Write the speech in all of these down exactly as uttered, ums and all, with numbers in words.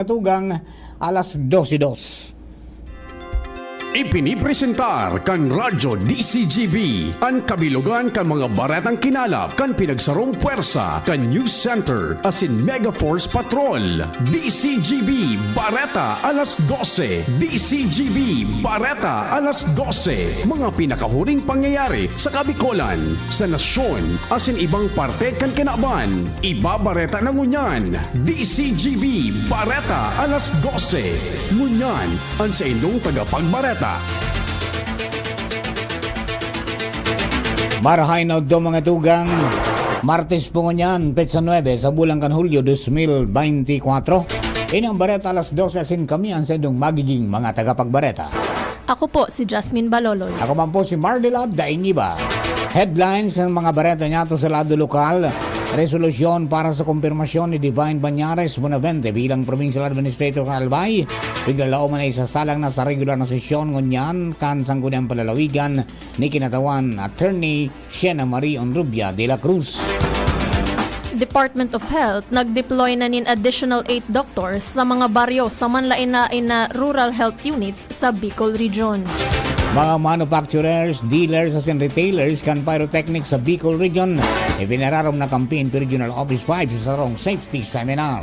Tugang, alas dose dos. Ipinipresentar kan Radyo D C G B an kabilogan kan mga baretang kinalap kan pinagsarong pwersa kan News Center asin Mega Force Patrol. D C G B Bareta alas dose. D C G B Bareta alas dose. Mga pinakahuring pangyayari sa Kabikolan, sa nasyon, asin ibang parte kan kinaban. Ibabareta na ngunyan, D C G B Bareta alas dose. Ngunyan, an saindong tagapagbareta. Marahay na udto, mga tugang. Martes po ngunyan, petsa nuebe sa bulan kan Hulyo dos mil beintikwatro. Ini ang Bareta alas dose asin kami ang saindong magiging mga tagapagbareta. Ako po si Jasmine Baloloy. Ako man po si Mardelad Daing Iba. Headlines ng mga bareta niyato sa lado lokal. Resolusyon para sa kumpirmasyon ni Divine Bañares Bonavente bilang Provincial Administrator kan Albay. Piglalaom na isasalang na sa regular na sesyon ngunyan kan Sangguniang Palalawigan ni Kinatawan Attorney Shena Marie Onrubia de la Cruz. Department of Health nag-deploy na nin additional eight doctors sa mga baryo sa manlaen-laen na rural health units sa Bicol Region. Mga manufacturers, dealers asin retailers kan pyrotechnics sa Bicol Region, ipinararom na kampi nin Regional Office five sa sarong safety seminar.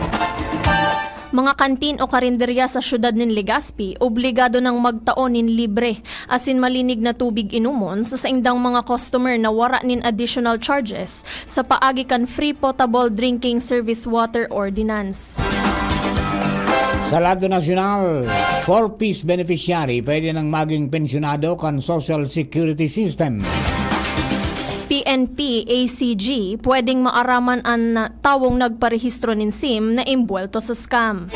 Mga kantin o karinderya sa siyudad nin Legazpi obligado nang magtao nin libre asin malinig na tubig inomon sa saindang mga customer na wara nin additional charges sa paagi kan Free Potable Drinking Service Water Ordinance. Sa lado nasyonal, four Ps beneficiary pwede nang maging pensyonado kan Social Security System. P N P A C G, pwedeng maaraman an tawong nagparehistro nin sim na imbuwelto sa scam.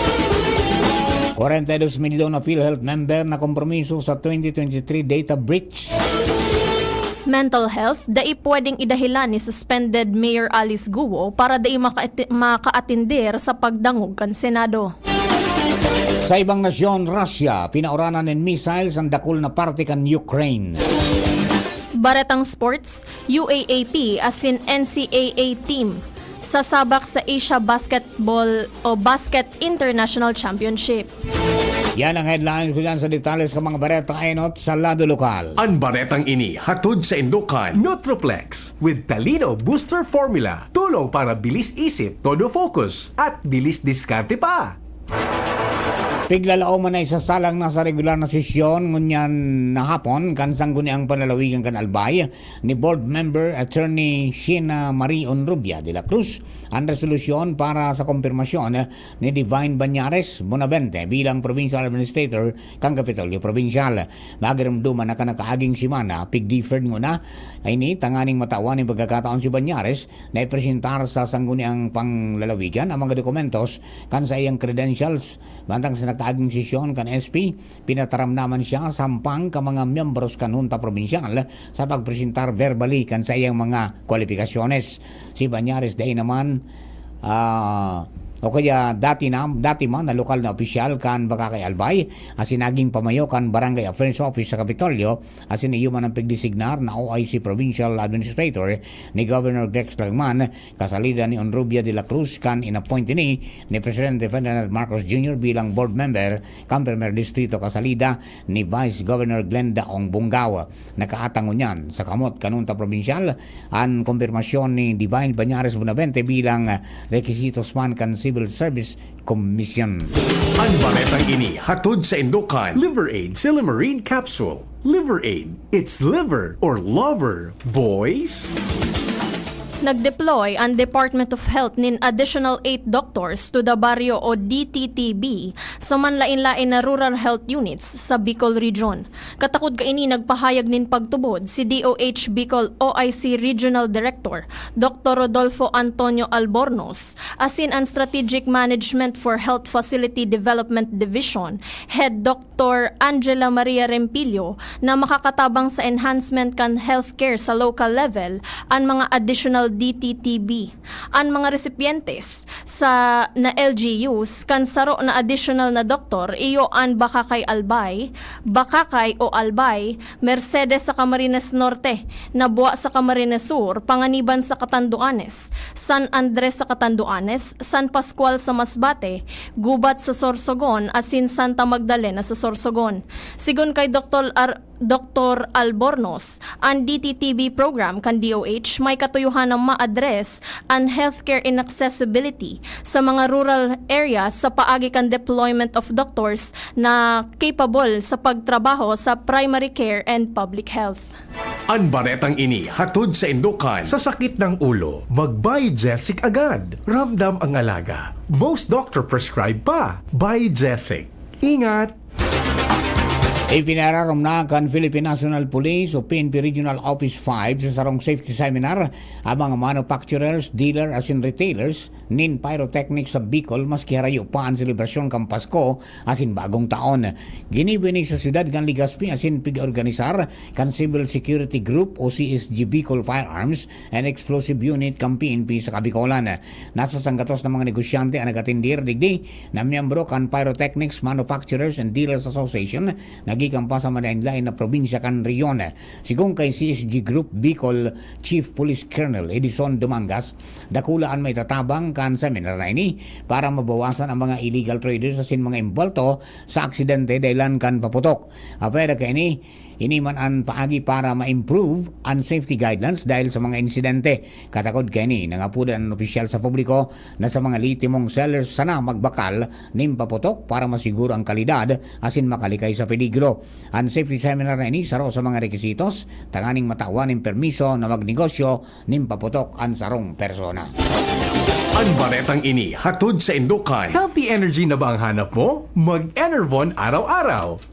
Kwarenta y dos milyon na PhilHealth member na kompromiso sa twenty twenty-three data breach. Mental health, dai pwedeng idahilan ni suspended Mayor Alice Guo para dai makaati-, makaatender sa pagdangog kan Senado. Sa ibang nasyon, Russia, pinauranan nin missiles an dakul na parte kan Ukraine. Baretang sports, U A A P asin N C A A team sasabak sa Asia Basketball o Basket International Championship. Yan ang headlines ko dyan sa detalye sa mga bareta enot sa lado lokal. An baretang ini hatod saindo kan Nutriplex with Talino Booster Formula. Tulong para bilis isip, todo focus, at bilis diskarte pa. Piglalaoman na isasalang na sa regular na sesyon ngunyan na hapon kan Sangguniang Panlalawigan kan Albay ni Board Member Attorney Shena Marie Onrubia de la Cruz an resolusyon para sa kompirmasyon ni Divine Bañares Bonavente bilang Provincial Administrator kan Kapitolyo Probinsyal. Magiromdoman na kan nakaaging semana, pig-deferred nguna ini tanganing matawan nin pagkakataon si Bañares na ipresentar sa Sangguniang Panlalawigan ang mga dokumentos kan saiyang credentials. Mantang sa nakaaging sesyon kan S P, pinataram naman siya sa hampang kan mga miyembros kan Hunta Probinsyal sa pagpresentar verbally kan saiyang mga kwalipikasyones. Si Bañares dai naman, ah, o kaya dati na, dati man na lokal na opisyal kan Bacacay Albay, asin naging pamayo kan Barangay Affairs Office sa Kapitolyo, asin iyo man ang pigdesignar na O I C Provincial Administrator ni Governor Grex Lagman, kasalida ni Onrubia de la Cruz kan inappoint ini ni Presidente Ferdinand Marcos Junior bilang board member kan Primer Distrito, kasalida ni Vice Governor Glenda Ong Bongao. Nakaatang ngunyan sa kamot kan Hunta Probinsyal an kompirmasyon ni Divine Bañares Bonavente bilang, ah, requisitos man kan Civil Service Commission. An baretang ini hatod saindo kan Liver Aid Silymarin Capsule. Liver Aid, it's liver or lover, boys! Nag-deploy an Department of Health nin additional eight doctors to the baryo o D T T B sa manlaen-laen na rural health units sa Bicol Region. Katakod kaini, nagpahayag nin pagtubod si D O H Bicol O I C Regional Director Doctor Rodolfo Antonio Albornoz, asin an Strategic Management for Health Facility Development Division Head Doctor Doktor Angela Maria Rempillo na makakatabang sa enhancement kan healthcare sa local level an mga additional D T T B. An mga recipientes sa na L G Us kan saro na additional na doktor iyo an Bacacay Albay, Bacacay o Albay, Mercedes sa Camarines Norte, Nabua sa Camarines Sur, Panganiban sa Catanduanes, San Andres sa Catanduanes, San Pascual sa Masbate, Gubat sa Sorsogon, asin Santa Magdalena sa Sorsogon. Sigon kay Doktor Ar-, Doktor Albornoz, an D T T B program kan D O H may katuyohan na ma-address an healthcare inaccessibility sa mga rural areas sa paagi kan deployment of doctors na capable sa pagtrabaho sa primary care and public health. An baretang ini hatod sa Indokan. Sa sakit ng ulo, mag-Biogesic agad. Ramdam ang alaga. Most doctor prescribe pa. Biogesic. Ingat! Ipinararom na kan Philippine National Police o P N P Regional Office five sa sarong safety seminar ang mga manufacturers, dealer asin retailers nin pyrotechnics sa Bicol maski harayo pa an selebrasyon kan Pasko asin Bagong Taon. Ginibo ini sa siyudad kan Legazpi asin pig-organisar kan Civil Security Group o C S G Bicol Firearms and Explosive Unit kan P N P sa Kabikolan. Nasa sanggatos na mga negosyante an nag-atendir digdi na miyembro kan Pyrotechnics Manufacturers and Dealers Association na gikan pa sa malain-lain na probinsya kan rehiyon. Sigon kay C S G Group Bicol Chief Police Colonel Edison Dumangas, dakula an maitatabang kan seminar na ini para mabawasan ang mga illegal traders asin mga imbolto sa aksidente dahilan kan paputok. Apwera kaini, ini man an paagi para ma-improve an safety guidelines dahil sa mga insidente. Katakod kaini, nangapudan an opisyal sa publiko na sa mga litimong sellers sana magbakal nin paputok para masiguro ang kalidad asin makalikay sa peligro. An safety seminar na ini saro sa mga requisitos tanganing matawan nin permiso na magnegosyo nin paputok an sarong persona. An baretang ini hatod sa Indokan. Healthy energy na ba ang hanap mo? Mag-Enervon araw-araw.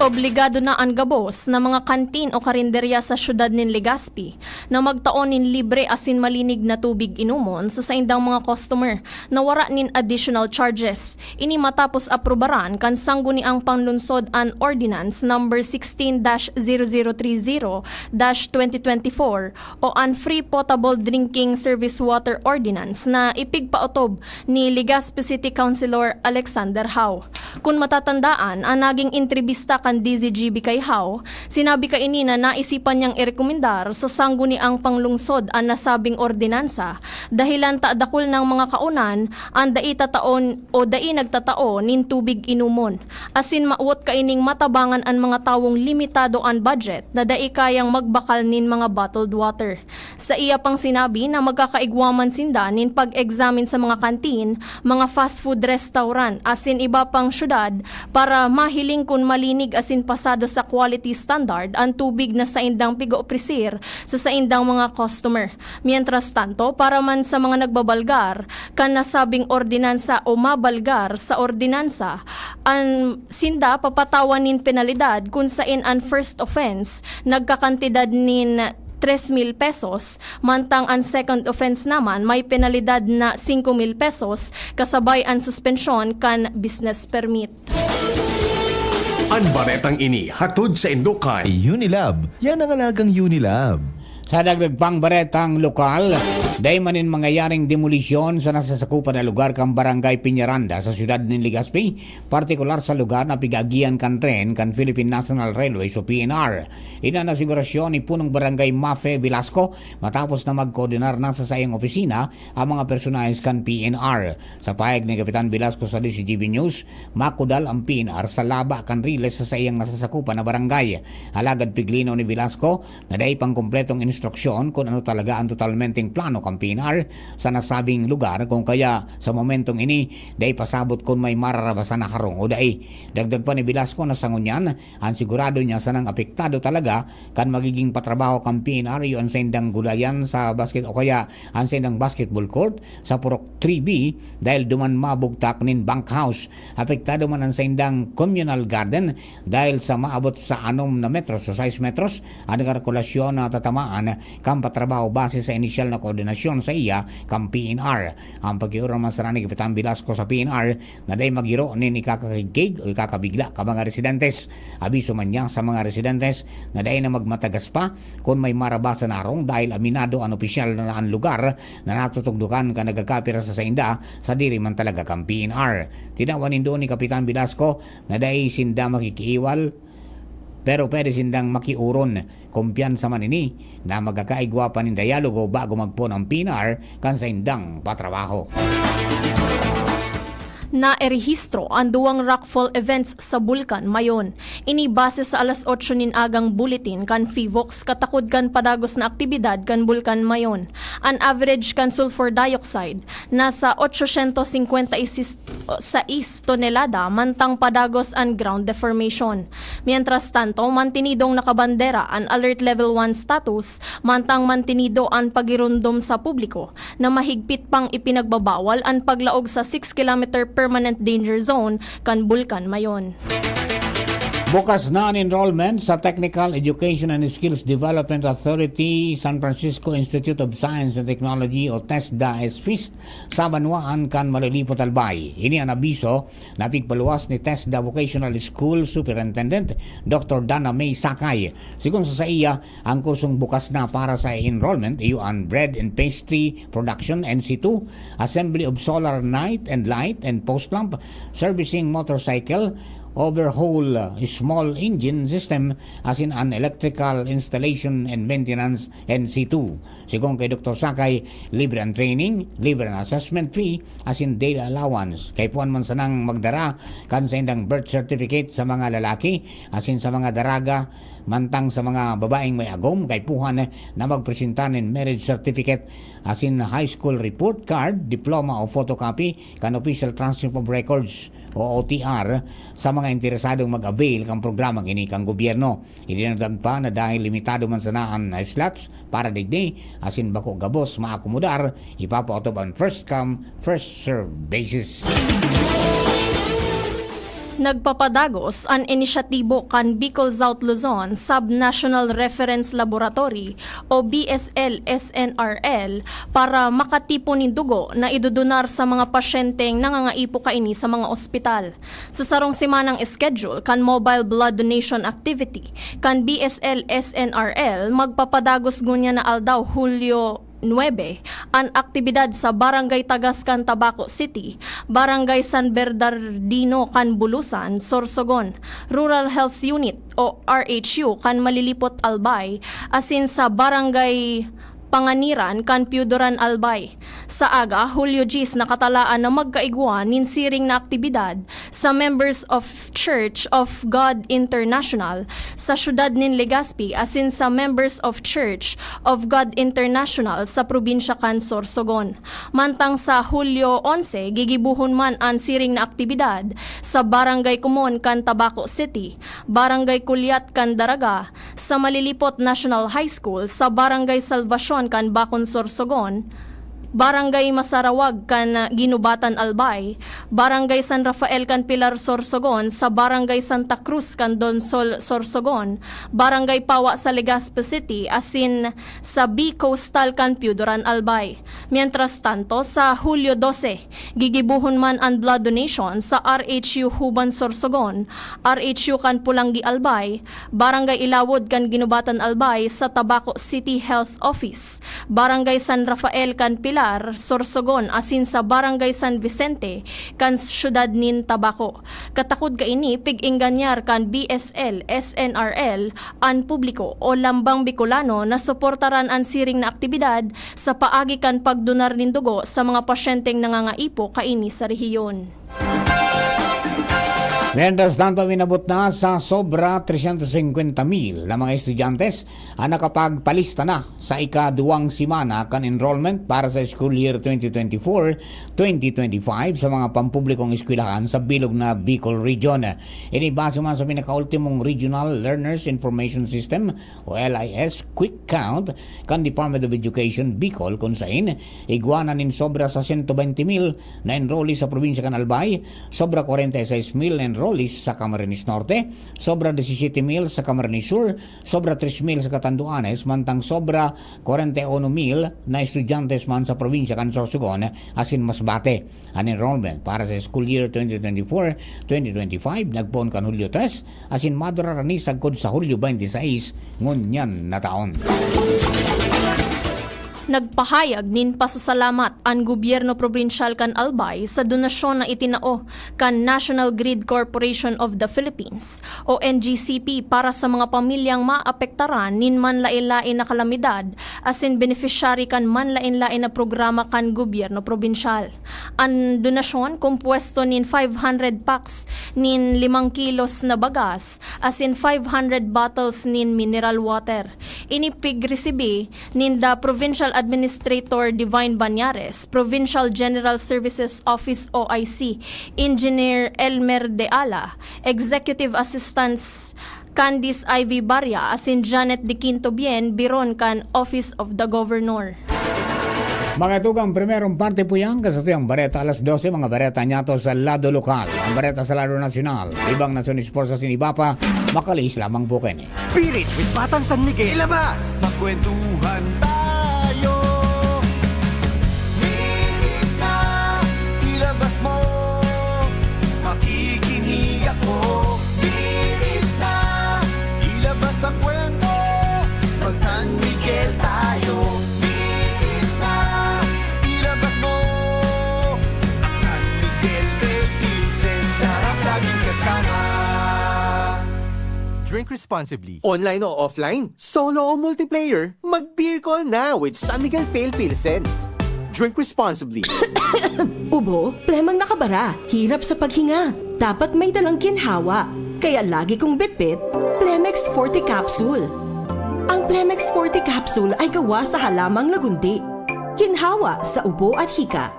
Obligado na an gabos na mga kantin o karinderya sa siyudad nin Legazpi na magtao nin libre asin malinig na tubig inomon sa saindang mga customer na wara nin additional charges. Ini matapos aprubaran kan Sangguniang Panlungsod an Ordinance Number sixteen dash zero zero three zero dash twenty twenty-four o an Free Potable Drinking Service Water Ordinance na ipigpaotob ni Legazpi City Councilor Alexander Hao. Kun matatandaan, an naging entrebista kan D Z G B kay Hao, sinabi kaini na naisipan niyang irekomendar sa Sangguniang Panglungsod an nasabing ordinansa dahilan ta dakul nang mga kaonan an dai tataon o dai nagtatao nin tubig inomon, asin mawot kaining matabangan an mga tawong limitado an budget na dai kayang magbakal nin mga bottled water. Sa iya pang sinabi na magkakaigwa man sinda nin pag-examine sa mga kantin, mga fast food restaurant, asin iba pang syudad para mahiling kun malinig asin pasado sa quality standard an tubig na saindang pig-oopresir sa saindang mga customer. Mientras tanto, para man sa mga nagbabalgar kan nasabing ordinansa o mabalgar sa ordinansa, an sinda papatawan nin penalidad kun sain an first offense nagkakantidad nin tres mil pesos, mantang an second offense naman may penalidad na singko mil pesos kasabay an suspensyon kan business permit. An baretang ini hatod sa Indokan. Unilab. Yan ang alagang Unilab. Sa dagdag pang baretang lokal, dai man nin mangyayaring demolisyon sa nasasakupan na lugar kan Barangay Peñaranda sa siyudad nin Legazpi, partikular sa lugar na pig-agihan kan tren kan Philippine National Railways o P N R. Ini an asigurasyon ni Punong Barangay Mafe Velasco matapos na magkoordinar na sa saiyang opisina ang mga personahes kan P N R. Sa pahayag ni Kapitan Velasco sa D Z G B News, makudal ang P N R sa laba kan riles sa saiyang nasasakupan na barangay. Alagad piglinaw ni Velasco na dai pang kompletong instruksyon kun ano talaga ang totalmenteng plano kan P N R sa nasabing lugar, kun kaya sa momentong ini dai pa sabot kun may mararabasan na harong o dai. Dagdag pa ni Velasco na sa ngunyan, an sigurado niya sanang apektado talaga kan magiging patrabaho kan P N R iyo an saindang gulayan sa basket o kaya an saindang basketball court sa Purok three B dahil duman mabugtak nin bunkhouse. Apektado man an saindang communal garden dahil sa maabot sa anom na metros o sais metros an karkulasyon na tatamaan kan patrabaho base sa inisyal na koordinasyon sa iya kan P N R. Ang pagkiorong man sana ni Kapitan Velasco sa P N R na dai maghiro nin ikakakigkig o ikakabigla kan mga residentes. Abiso man niya sa mga residentes na dai na magmatagas pa kun may marabasa na harong dahil aminado an opisyal na an lugar na natutugdukan kan nagkakapira sa sainda sadiri man talaga kan P N R. Tinawan nindo ni Kapitan Velasco na dai sinda makikiiwal, pero pwede sindang makiuron. Kumpiyansa man ini na magkakaigwa pa nin dialogo bago magpoon ang P N R kan saindang patrabaho. Naerehistro an duwang rockfall events sa Bulkan Mayon. Ini base sa alas otso nin agang bulletin kan PHIVOLCS katakod kan padagos na aktibidad kan Bulkan Mayon. An average kan sulfur dioxide nasa otsosyentosingkwentayseis tonelada mantang padagos an ground deformation. Mientras tanto, mantinidong nakabandera an Alert Level one status, mantang mantinido an pagiromdom sa publiko na mahigpit pang ipinagbabawal an paglaog sa six kilometer permanent danger zone kan Bulkan Mayon. Bukas na an enrollment sa Technical Education and Skills Development Authority, San Francisco Institute of Science and Technology o TESDA-SFIST sa banwaan kan Malilipot, Albay. Ini an abiso na pigpaluwas ni TESDA Vocational School Superintendent Doctor Dana May Sakay. Sigon sa saiya, ang kursong bukas na para sa enrollment iyo an Bread and Pastry Production, N C two, Assembly of Solar Night and Light and Post Lamp, Servicing Motorcycle, Overhaul Small Engine System, asin an Electrical Installation and Maintenance, N C two. Sigon kay Doktor Sakay, libre an training, libre an assessment fee, asin daily allowance. Kaipuhan man sanang magdara kan saindang birth certificate sa mga lalaki, asin sa mga daraga, mantang sa mga babaeng may agom, kaipuhan na magpresenta nin marriage certificate, asin high school report card, diploma o photocopy kan Official Transcript of Records o O T R sa mga interesadong mag-avail kan programang ini kan gobyerno. Idinagdag pa na dahil limitado man sana an slots para digdi, asin bako gabos maakomodar, ipapaotob an first come, first serve basis. Nagpapadagos an inisyatibo kan Bicol South Luzon Sub-National Reference Laboratory o B S L S N R L para makatipon nin dugo na idodonar sa mga pasyenteng nangangaipo kaini sa mga ospital. Sa sarong semanang schedule kan mobile blood donation activity kan B S L S N R L, magpapadagos ngunyan na aldaw, Hulyo nuebe, an aktibidad sa Barangay Tagas kan Tabaco City, Barangay San Bernardino kan Bulusan, Sorsogon, Rural Health Unit o R H U kan Malilipot, Albay, asin sa Barangay Panganiran kan Piudoran, Albay. Sa aga, Hulyo dyes, nakatalaan na magkaigwa nin siring na aktibidad sa Members of Church of God International sa siyudad nin Legazpi asin sa Members of Church of God International sa probinsya kan Sorsogon. Mantang sa Hulyo onse, gigibohon man an siring na aktibidad sa Barangay Kumon kan Tabaco City, Barangay Kuliat kan Daraga, sa Malilipot National High School, sa Barangay Salvacion kan Bacon, Sorsogon, Barangay Masarawag kan Guinobatan, Albay, Barangay San Rafael kan Pilar, Sorsogon, sa Barangay Santa Cruz kan Donsol, Sorsogon, Barangay Pawa sa Legazpi City, asin sa B Coastal kan Piudoran, Albay. Mientras tanto, sa Hulyo dose, gigibohon man an blood donation sa R H U Juban, Sorsogon, R H U kan Polangui, Albay, Barangay Ilawod kan Guinobatan, Albay, sa Tabaco City Health Office, Barangay San Rafael kan Pilar, Sorsogon, asin sa Barangay San Vicente kan siyudad nin Tabaco. Katakod kaini, pig-engganyar kan B S L S N R L an publiko o lambang Bicolano na suportaran an siring na aktibidad sa paagi kan pagdonar nin dugo sa mga pasyenteng nangangaipo kaini sa rehiyon. Mientras tanto, minabot na sa sobra tresyentos singkwenta mil na mga estudyante ang nakapagpalista na sa ikaduwang semana kan enrollment para sa school year twenty twenty-four twenty twenty-five sa mga pampublikong eskwelahan sa bilog na Bicol Region. Ini base man sa pinakaultimong Regional Learners Information System o L I S Quick Count kan Department of Education Bicol, kun sain igwa na nin sobra sa sento baynte mil na enrollees sa probinsya kan Albay, sobra kwarenta y seis mil na enrollees sa Camarines Norte, sobra disisiyete mil sa Camarines Sur, sobra tres mil sa Catanduanes, mantang sobra kwarenta y uno mil na estudyante man sa probinsya kan Sorsogon asin Masbate. An enrollment para sa school year twenty twenty-four, twenty twenty-five nagpoon kan Hulyo tres, asin madurara ni sagkod sa Hulyo twenty-six ngunyan na taon. Nagpahayag nin pasasalamat an gobyerno probinsyal kan Albay sa donasyon na itinao kan National Grid Corporation of the Philippines o N G C P para sa mga pamilyang maapektaran nin manlaen-laen na kalamidad asin beneficiary kan manlaen-laen na programa kan gobyerno probinsyal. An donasyon kompuesto nin five hundred packs nin limang kilos na bagas asin five hundred bottles nin mineral water. Ini pigresibi ninda Provincial Administrator Divine Banyares, Provincial General Services Office O I C Engineer Elmer De Ala, Executive Assistants Candice Ivy Barria asin Janet De Quinto Bien, biron kan Office of the Governor. Mga tugang, primerong parte po yan, kasatuyang bareta alas dose, mga bareta niyato sa lado lokal. Ang bareta sa lado nasyonal, ibang nasyon, sports asin iba pa, makalihis lamang po kini. Spirit with Batang San Miguel. Ilabas! Magkwentuhan tayo. Spirit na ilabas mo. Makikinig ako. Spirit na ilabas ang kwento. Mag San Miguel tayo. Spirit na ilabas mo. Ang San Miguel Pale Pilsen, sarap laging kasama. Drink responsibly. Online o offline, solo o multiplayer, mag-beer call na with San Miguel Pale Pilsen. Drink responsibly. Ubo, plemang nakabara, hirap sa paghinga. Dapat may dalang ginhawa. Kaya lagi kong bitbit, Plemex Forte Capsule. Ang Plemex Forte Capsule ay gawa sa halamang lagundi. Ginhawa sa ubo at hika.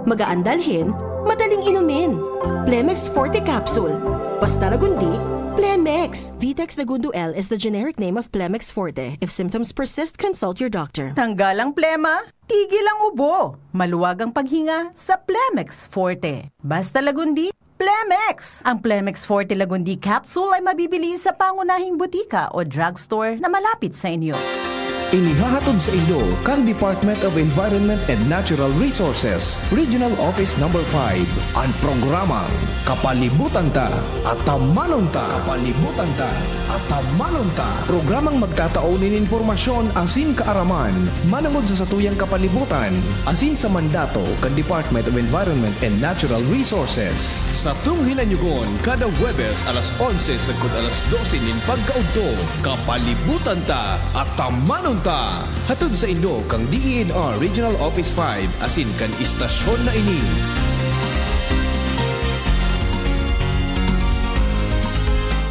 Magaan dalhin, madaling inumin. Plemex Forte Capsule. Basta lagundi, Plemex. Vitex Lagundo L is the generic name of Plemex Forte. If symptoms persist, consult your doctor. Tanggal ang plema, tigil ang ubo. Maluwag ang paghinga sa Plemex Forte. Basta lagundi, Plemex! Ang Plemex Forte Lagundi Capsule ay mabibili sa pangunahing butika o drugstore na malapit sa inyo. Inihahatod sa inyo kan Department of Environment and Natural Resources, Regional Office Number five, an programang Kapalibutan Ta, Atamanon Ta. Kapalibutan Ta, Atamanon Ta. Programang magtatao nin impormasyon asin kaaraman manongod sa satuyang kapalibutan asin sa mandato kan Department of Environment and Natural Resources. Satong hinanyugon kada Huwebes alas onse sagkod alas dose nin pagkaudto. Kapalibutan Ta, Atamanon Ta! Hatod sa inyo kan D E N R Regional Office five asin kan istasyon na ini.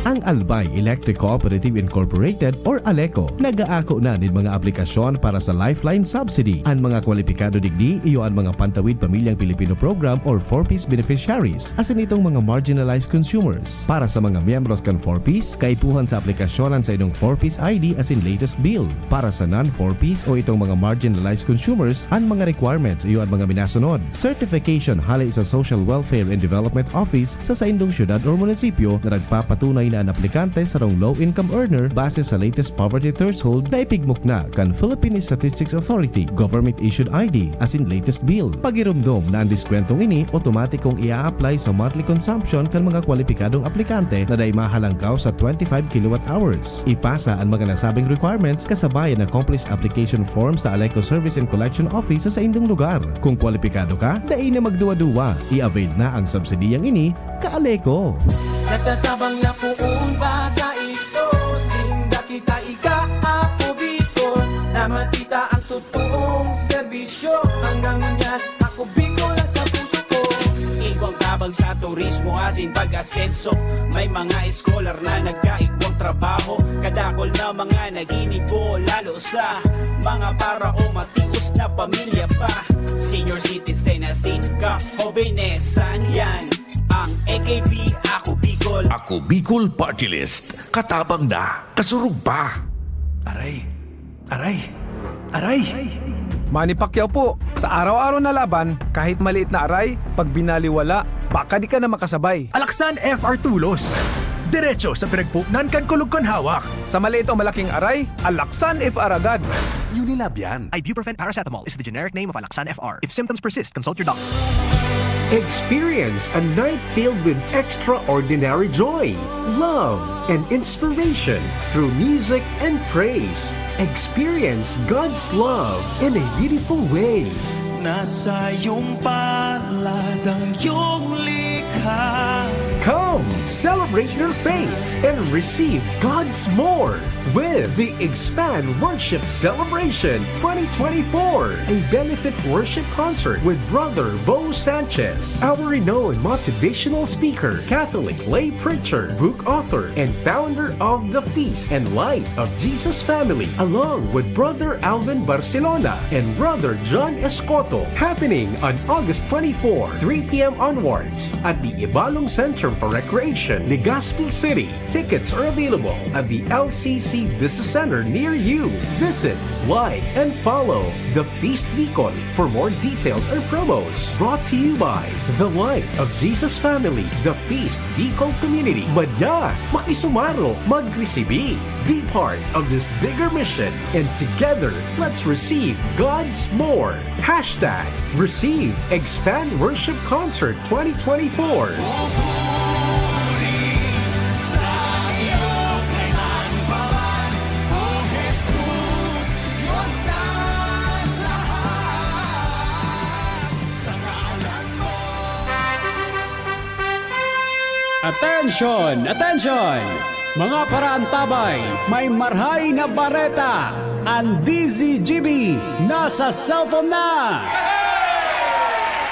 Ang Albay Electric Cooperative Incorporated or ALECO nag-aako na nin mga aplikasyon para sa Lifeline Subsidy. An mga kwalipikado digdi iyo an mga Pantawid Pamilyang Pilipino Program or four Ps beneficiaries, asin itong mga marginalized consumers. Para sa mga miyembros kan four Ps, kaipuhan sa aplikasyon an saindong four Ps I D asin latest bill. Para sa non-four Ps o itong mga marginalized consumers, an mga requirements iyo an mga minasunod: certification hale sa Social Welfare and Development Office sa saindong syudad or munisipyo na nagpapatunay na an aplikante sarong low-income earner base sa latest poverty threshold na ipigmukna kan Philippine Statistics Authority, government-issued I D, asin latest bill. Pagiromdom na an diskwentong ini otomatikong ia-apply sa monthly consumption kan mga kwalipikadong aplikante na dai mahalangkaw sa twenty-five kilowatt hours. Ipasa an mga nasabing requirements kasabay an accomplished application form sa ALECO Service and Collection Office sa saindong lugar. Kung kwalipikado ka, dai na magduwa-duwa, i-avail na ang subsidiyang ini, ka-ALECO! Natatabang na poon baga ito, sinda kita ika-Ako Bicol, na matita ang totoong serbisyo. Hanggang ngunyan, Ako Bicol ang sa puso ko. Igwang tabang sa turismo asin pag-asenso. May mga eskolar na nagkaigwang trabaho. Kadakol na mga naginibo, lalo sa mga para o matios na pamilya pa. Senior citizen asin ka-jovenesan, yan ang A K P, Ako Bicol. Ako Bicol Party List. Katabang na, kasurog pa. Aray! Aray! Aray! Manny Pacquiao po, sa araw-araw na laban, kahit maliit na aray, pag binaliwala, Baka di ka na makasabay. Alaksan F R Tulos. Diretso sa pinagpuknan kan kulog kan hawak. Sa maliit o malaking aray, Alaksan F R agad. Unilab yan. Ibuprofen paracetamol is the generic name of Alaksan F R. If symptoms persist, consult your doctor. Experience a night filled with extraordinary joy, love, and inspiration through music and praise. Experience God's love in a beautiful way. Nasa iyong palad ang iyong likha. Come, celebrate your faith and receive God's more with the Expand Worship Celebration twenty twenty-four, a benefit worship concert with Brother Bo Sanchez, our renowned motivational speaker, Catholic lay preacher, book author, and founder of the Feast and Light of Jesus Family, along with Brother Alvin Barcelona and Brother John Escoto, happening on August twenty-four, three p m onwards, at the Ibalong Center for Recreation, Legazpi City. Tickets are available at the L C C Business Center near you. Visit, like, and follow The Feast Bicol for more details and promos. Brought to you by The Light of Jesus Family, The Feast Bicol Community. Madya, makisumaro, magresibi. Be part of this bigger mission, and together, let's receive God's more. Hashtag Receive Expand Worship Concert twenty twenty-four. Pupuri sa iyo kailan pa man, O Jesus, Diyos ng lahat, sa ngalan mo. Attention! Attention! Mga paraantabay, may marhay na bareta! An D Z G B nasa cellphone na!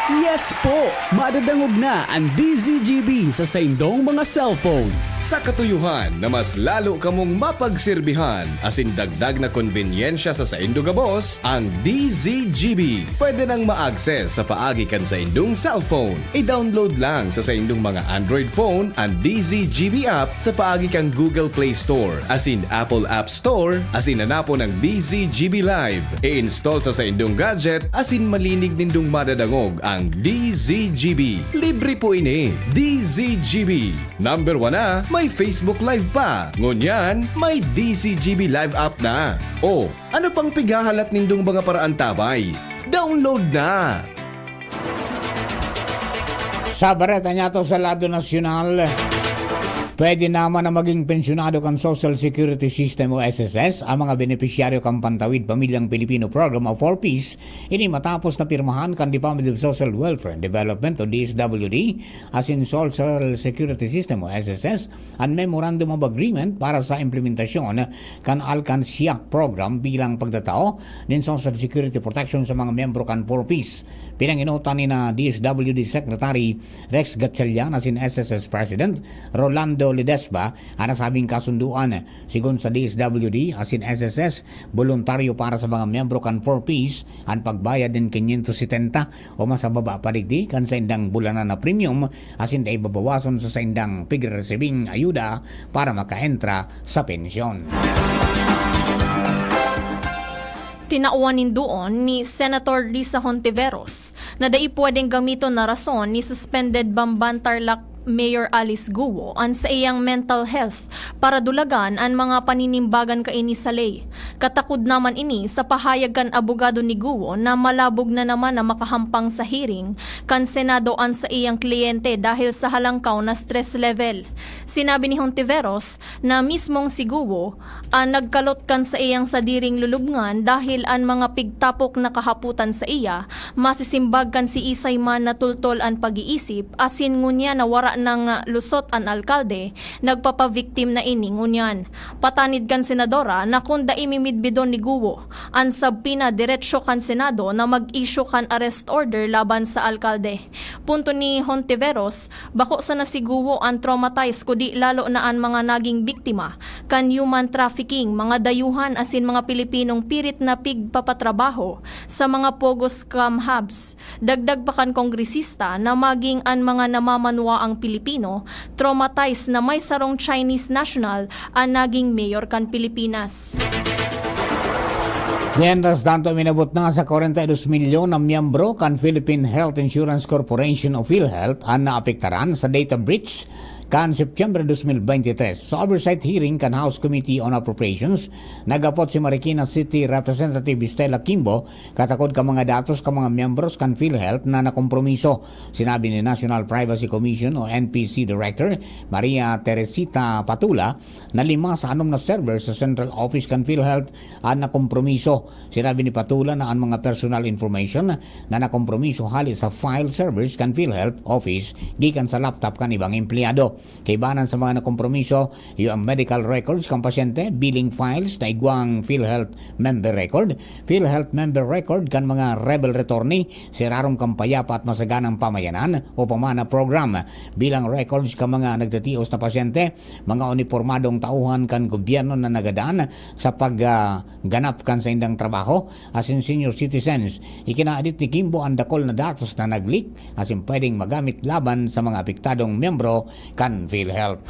Yes po! Madadangog na an D Z G B sa saindong mga cellphone. Sa katuyohan na mas lalo kamong mapagserbihan asin dagdag na konbenyensya sa saindo gabos, ang D Z G B pwede nang ma-access sa paagi kan saindong cellphone. I-download lang sa saindong mga Android phone an D Z G B app sa paagi kan Google Play Store asin Apple App Store asin hanapon ang D Z G B Live. I-install sa saindong gadget asin malinig nindong madadangog ang D Z G B. Libre po ini. D Z G B. Number one na, may Facebook Live pa. Ngunyan, may D Z G B Live app na. O, ano pang pighahalat nindong mga paraantabay? Download na! Sa bareta niyato sa lado nasyonal, pwede naman na maging pensyonado kan Social Security System o S S S ang mga benepisyaryo kan Pantawid Pamilyang Pilipino Program o four Ps, ini matapos na pirmahan kan Department of Social Welfare and Development o D S W D asin Social Security System o S S S an Memorandum of Agreement para sa implementasyon kan Alkansya Program bilang pagtatao nin Social Security Protection sa mga miyembro kan four Ps. Pinangenotan ni na D S W D Secretary Rex Gatchalian asin S S S President Rolando Ledesma an nasabing kasundoan. Sigon sa D S W D asin S S S, boluntaryo para sa mga miyembro kan four Ps an pagbayad nin quinientos setenta o mas mababa pa digdi kan saindang bulanan na premium asin dai babawason sa saindang pigreresibing ayuda para makaentra sa pensyon. Tinawan nindoon ni Senator Risa Hontiveros na dai pwedeng gamiton na rason ni suspended Bamban Tarlac Mayor Alice Guo an saiyang mental health para dulagan an mga paninimbagan kaini sa ley. Katakod naman ini sa pahayag kan abogado ni Guo na malabog na naman na makahampang sa hearing kan Senado an saiyang kliyente dahil sa halangkaw na stress level. Sinabi ni Hontiveros na mismong si Guo an nagkalot kan saiyang sadiring lulubngan dahil an mga pigtapok na kahapotan saiya masisimbag kan siisay man na tultol an pag-iisip, asin ngunyan na wara nang lusot an alkalde, nagpapabiktim na ini ngunyan. Patanid kan senadora na kun dai mimidbidon ni Guo an subpoena, diretsyo kan Senado na mag-issue kan arrest order laban sa alkalde. Punto ni Hontiveros, bako sana si Guo an traumatized, kudi lalo na an mga naging biktima kan human trafficking, mga dayuhan asin mga Pilipinong pirit na pigpapatrabaho sa mga pogo scam hubs. Dagdag pa kan kongresista na maging an mga namamanwaang Pilipino, traumatized na may sarong Chinese national an naging mayor kan Pilipinas. Mientras tanto, minabot na sa kwarenta y dos milyon na miyembro kan Philippine Health Insurance Corporation o PhilHealth an naapektaran sa data breach kan Setyembre dos mil bente tres. Sa oversight hearing kan House Committee on Appropriations, nagapot si Marikina City Representative Stella Kimbo katakod kan mga datos kan mga miyembros kan PhilHealth na nakompromiso. Sinabi ni National Privacy Commission o N P C Director Maria Teresita Patula na lima sa anom na server sa central office kan PhilHealth an nakompromiso. Sinabi ni Patula na an mga personal information na nakompromiso hali sa file servers kan PhilHealth office gikan sa laptop kan ibang empleyado. Kaibanan sa mga nakompromiso, iyo ang medical records kan pasyente, billing files na igwang PhilHealth member record, PhilHealth member record kan mga rebel return, serarom kan payapa at masaganang pamayanan o pamana program, bilang records kan mga nagtitios na pasyente, mga unipormadong tauhan kan gobyerno na nagadan sa pag, ah, ganap kan saindang trabaho asin senior citizens. Ikinaadit ni Kimbo an dakul na datos na nag-leak asin pwedeng magamit laban sa mga apektadong miyembro kan PhilHealth.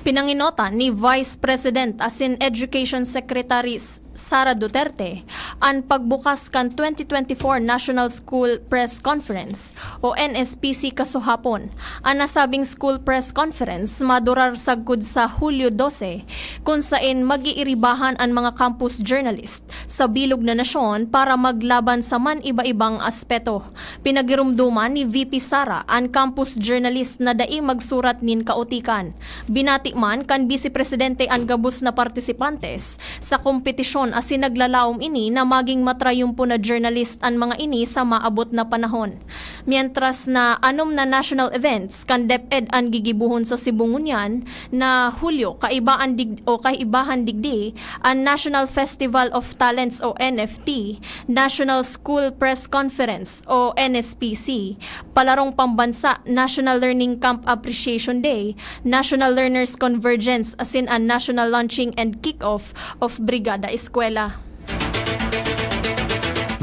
Pinanginotan ni Vice President asin Education Secretary S-, Sara Duterte an pagbukas kan twenty twenty-four National School Press Conference o N S P C kasuhapon. An nasabing school press conference madurar sagkod sa Hulyo dose, kun saen mag-iiribahan an mga campus journalist sa bilog na nasyon para maglaban sa man-iba-ibang aspeto. Pinagiromdoman ni V P Sara an campus journalist na dai magsurat nin kautikan. Binati man kan Vice Presidente an gabos na partisipantes sa kompetisyon asin naglalaom ini na maging matrayumpo na journalist an mga ini sa maabot na panahon. Mientras na anom na national events kan DepEd an gigibohon sa Cebu ngunyan na Hulyo, kaibahan dig-, o kaibahan digdi an National Festival of Talents o N F T, National School Press Conference o N S P C, Palarong Pambansa National Learning Camp Appreciation Day, National Learners Convergence asin an National Launching and Kick-Off of Brigada Eskwela.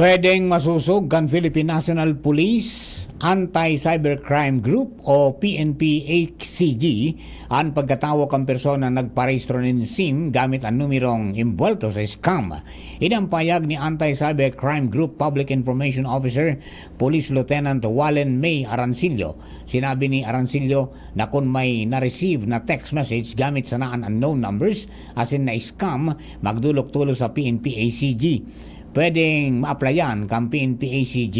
Pwedeng masusog kan Philippine National Police Anti-Cybercrime Group o P N P A C G an pagkatawo kan persona nagparehistro nin SIM gamit an numerong imbuwelto sa scam. Ini an pahayag ni Anti-Cybercrime Group Public Information Officer Police Lieutenant Wallen May Arancillo. Sinabi ni Arancillo na kun may na-receive na text message gamit sana an unknown numbers asin na-scam, magdolok tolos sa P N P A C G. Pwedeng maaplayan kan P N P A C G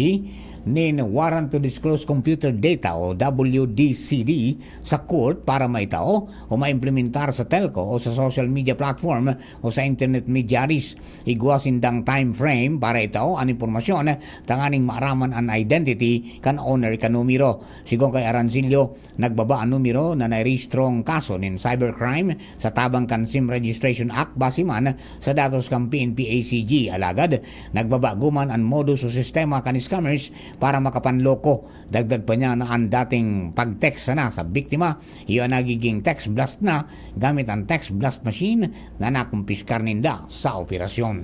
nin Warrant to Disclose Computer Data o W D C D sa court para maitao o maimplementar sa telco o sa social media platform o sa internet mediaries. Igwa sindang time frame para itao an impormasyon tanganing maaraman an identity kan owner kan numero. Sigon kay Arancillo, nagbaba an numero na nairehistrong kaso nin cybercrime sa tabang kan SIM Registration Act base man sa datos kan P N P A C G. Alagad, nagbaba guman an modus o sistema kan scammers para makapanloko. Dagdag pa niya na an dating pag-text sana sa biktima, iyo an nagiging text blast na gamit an text blast machine na nakumpiskar ninda sa operasyon.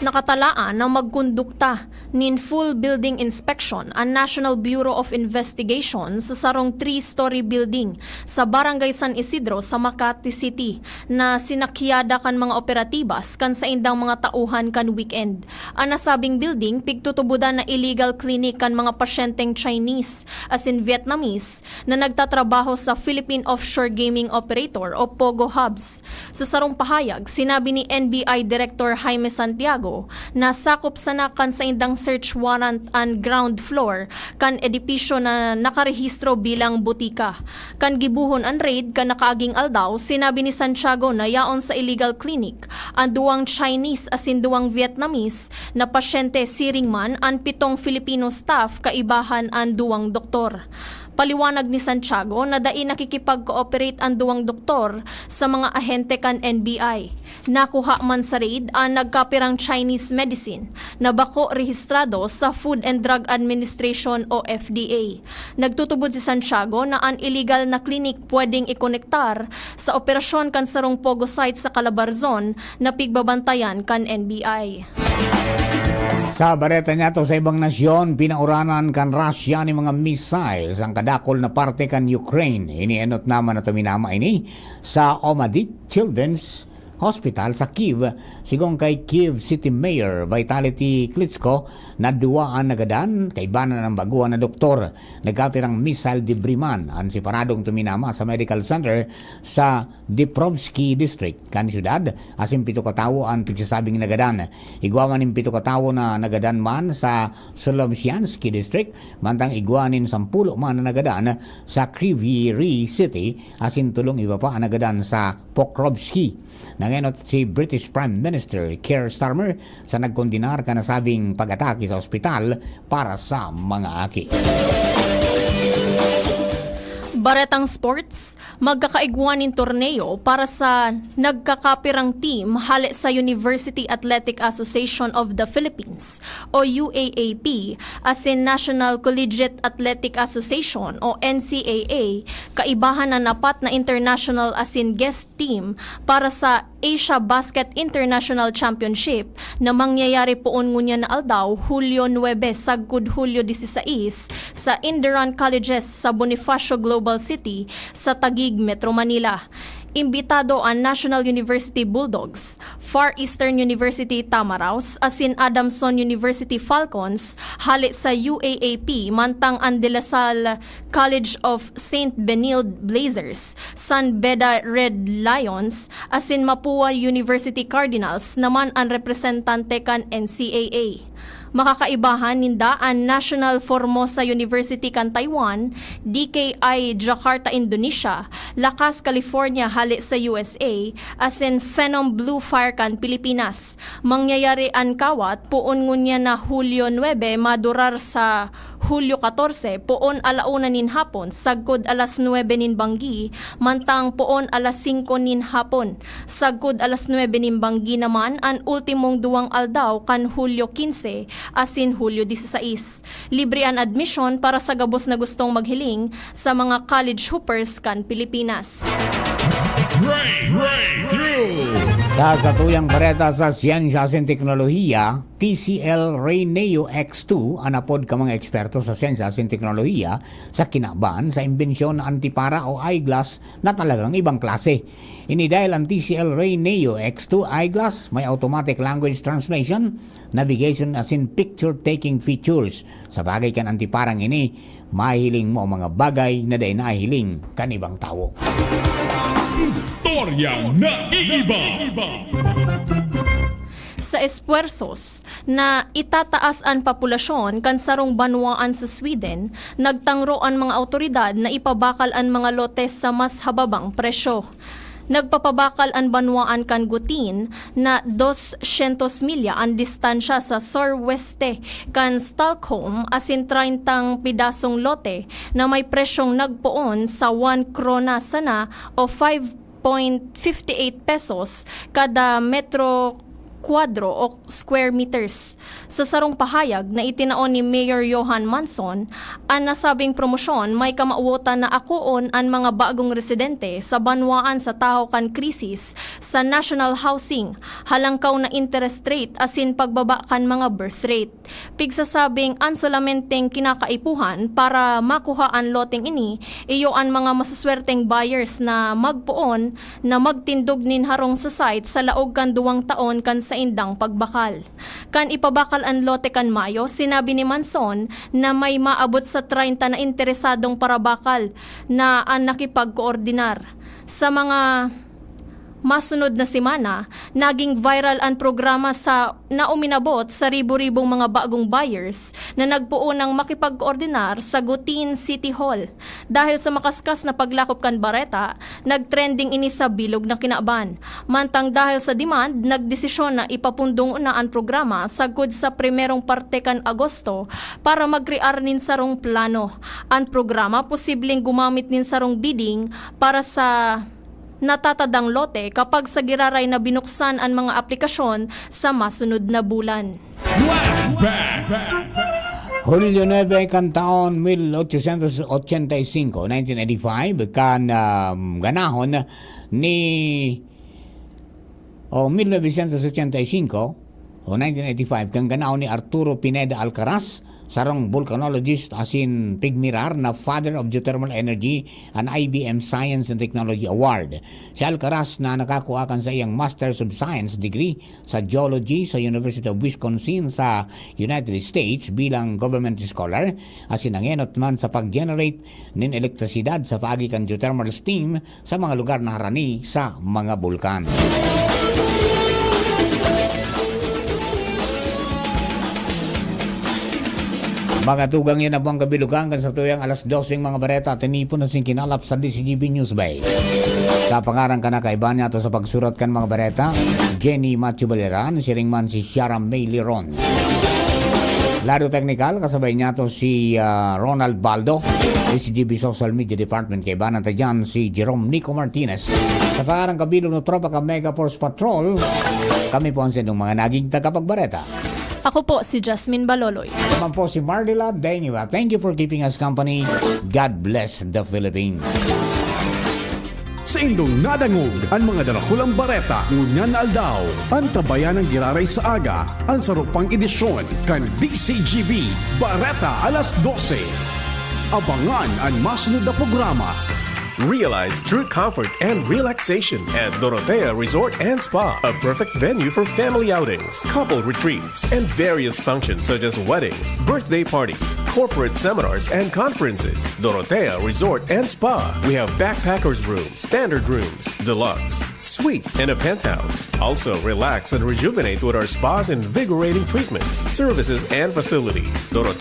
Nakatalaan na magkondukta nin full building inspection an National Bureau of Investigation sa sarong three-story building sa Barangay San Isidro sa Makati City na sinakyada kan mga operatibas kan saindang mga tauhan kan weekend. An nasabing building pigtutubodan na illegal clinic kan mga pasyenteng Chinese asin Vietnamese na nagtatrabaho sa Philippine Offshore Gaming Operator o POGO Hubs. Sa sarong pahayag, sinabi ni N B I Director Jaime Santiago na sakop sana kan saindang search warrant an ground floor kan edipisyo na nakarehistro bilang butika. Kan gibohon an raid kan nakaaging aldaw, sinabi ni Santiago na yaon sa illegal clinic an duwang Chinese asin duwang Vietnamese na pasyente, siring man an pitong Filipino staff kaibahan an duwang doktor. Paliwanag ni Santiago na dai nakikipag-cooperate an duwang doktor sa mga ahente kan N B I. Nakuha man sa raid an nagkapirang Chinese medicine na bako rehistrado sa Food and Drug Administration o F D A. Nagtutubod si Santiago na an illegal na klinik pwedeng ikonektar sa operasyon kan sarong POGO site sa Calabarzon na pigbabantayan kan N B I. Sa bareta niyato sa ibang nasyon, pinauranan kan Russia ni mga missiles ang kadakul na parte kan Ukraine. Inienot naman na tuminama ini sa Omadik Children's hospital sa Kyiv. Sigon kay Kyiv City Mayor Vitaly Klitschko, naduwa an nagadan, kaiba na an baguhan na doktor. Nagkapirang missile debris man an separadong tuminama sa medical center sa Dniprovsky District kan syudad, asin pito ka tawo an pigsasabing nagadan. Igwa man nin pito ka tawo na nagadan man sa Solovshansky District, mantang igwa nin sampulo man na nagadan sa Kryvyi Rih City, asin tolong iba pa an nagadan sa Pokrovsky. Nangenot si British Prime Minister Keir Starmer sa nagkondenar kan nasabing pag-atake sa ospital para sa mga aki. Baretang sports, magkakaigwa nin torneo para sa nagkakapirang team hale sa University Athletic Association of the Philippines o U A A P asin National Collegiate Athletic Association o N C A A, kaibahan an apat na international asin guest team para sa Asia Basket International Championship na mangyayari poon ngunyan na aldaw, Hulyo nuebe sagkod Hulyo disisais, sa Indiran Colleges sa Bonifacio Global City sa Taguig, Metro Manila. Imbitado an National University Bulldogs, Far Eastern University Tamaraws asin Adamson University Falcons hale sa U A A P, mantang an De La Salle College of Saint Benilde Blazers, San Beda Red Lions, asin Mapua University Cardinals naman an representante kan N C A A. Makakaibahan ninda an National Formosa University kan Taiwan, D K I Jakarta, Indonesia, Lakas California hale sa U S A, asin Phenom Blue Fire kan Pilipinas. Mangyayari an kawat poon ngunyan na Hulyo nuebe madurar sa Hulyo katorse, poon ala una nin hapon, sagkod alas nuebe nin banggi, mantang poon alas singko nin hapon, sagkod alas nuebe nin banggi naman an ultimong duwang aldaw kan Hulyo kinse asin Hulyo disisais. Libre an admisyon para sa gabos na gustong maghiling sa mga college hoopers kan Pilipinas. Breakthrough! Sa satuyang bareta sa siyensya asin teknolohiya, T C L Ray Neo X two an apod kan mga eksperto sa siyensya asin teknolohiya sa kinaban sa imbensyon na antipara o eyeglass na talagang ibang klase. Ini dahil an T C L Ray Neo X two eyeglass may automatic language translation, navigation asin picture-taking features. Sa bagay kan antiparang ini, mahihiling mo ang mga bagay na dai nahihiling kan ibang tawo. Istoryang naiiba. Sa esfuerzos na itataas an populasyon kan sarong banwaan sa Sweden, nagtangro an mga awtoridad na ipabakal an mga lotes sa mas hababang presyo. Nagpapabakal an banwaan kan Gutin na doscientos milya an distansya sa sur-weste kan Stockholm asin treintang pedasong lote na may presyong nagpoon sa one krona sana o five point fifty eight pesos kada metro kwadro o square meters. Sa sarong pahayag na itinao ni Mayor Johan Manson, an nasabing promosyon may kamawotan na akoon an mga bagong residente sa banwaan sa tahaw kan krisis sa national housing, halangkaw na interest rate asin pagbaba kan mga birth rate. Pigsasabing an solamenteng kinakaipuhan para makuha an loteng ini, iyo an mga masuswerteng buyers na magpoon na magtindog nin harong sa site sa laog kan duwang taon kan saindang pagbakal. Kan ipabakal an lote kan Mayo, sinabi ni Manson na may maabot sa treynta na interesadong parabakal na an nakipagkoordinar. Sa mga masunod na semana, naging viral an programa sa na uminabot sa ribo-ribong mga bagong buyers na nagpoon nang makipagkoordinar sa Gutin City Hall. Dahil sa makaskas na paglakop kan bareta, nag-trending ini sa bilog na kinaban. Mantang dahil sa demand, nagdesisyon na ipapundong na an programa sagkod sa primerong parte kan Agosto para magkrear nin sarong plano. An programa posibleng gumamit nin sarong bidding para sa natatadang lote kapag sa giraray na binuksan an mga aplikasyon sa masunod na bulan. Flashback! Hulyo nuebe kan taon mil ochocientos ochenta y cinco, nineteen eighty-five, kan, um, ganahon ni, o, mil novecientos ochenta y cinco o nineteen eighty-five, kan ganahon ni Arturo Pineda Alcaraz sarong volcanologist asin pigmirar na Father of Geothermal Energy an I B M Science and Technology Award. Si Alcaraz na nakakua kan saiyang Masters of Science degree sa Geology sa University of Wisconsin sa United States bilang government scholar, asin nangenot man sa pag-generate nin elektrisidad sa paagi kan geothermal steam sa mga lugar na harani sa mga bulkan. Mga tugang, yan ang buwang kabilugan kan sa tuyang alas dose mga bareta. Tinipon na sing kinalap sa D C G B News Bay. Sa pangaran ka na kaiba niya to sa pagsurat kan mga bareta, Jenny Matthew Baleran, siring man si Shara May Liron. Lado teknikal, kasabay niya to si ah, Ronald Baldo, D C G B Social Media Department, kaibanan ta dyan si Jerome Nico Martinez. Sa pangaran kabilog ng Tropa ka Mega Force Patrol, kami po ang sendong mga naging tagapagbareta. Ako po si Jasmine Baloloy. Naman po si Mardila Deniwa. Thank you for keeping us company. God bless the Philippines. Saindong nadangog an mga darakulang bareta ngunyan na aldaw. Antabayan ang giraray sa aga, an sarupang edisyon kan D C G B Bareta alas dose. Abangan an masunod na programa. Realize true comfort and relaxation at Dorotea Resort and Spa, a perfect venue for family outings, couple retreats, and various functions such as weddings, birthday parties, corporate seminars, and conferences. Dorotea Resort and Spa. We have backpackers room, standard rooms, deluxe, suite, and a penthouse. Also, relax and rejuvenate with our spa's invigorating treatments, services, and facilities. Dorotea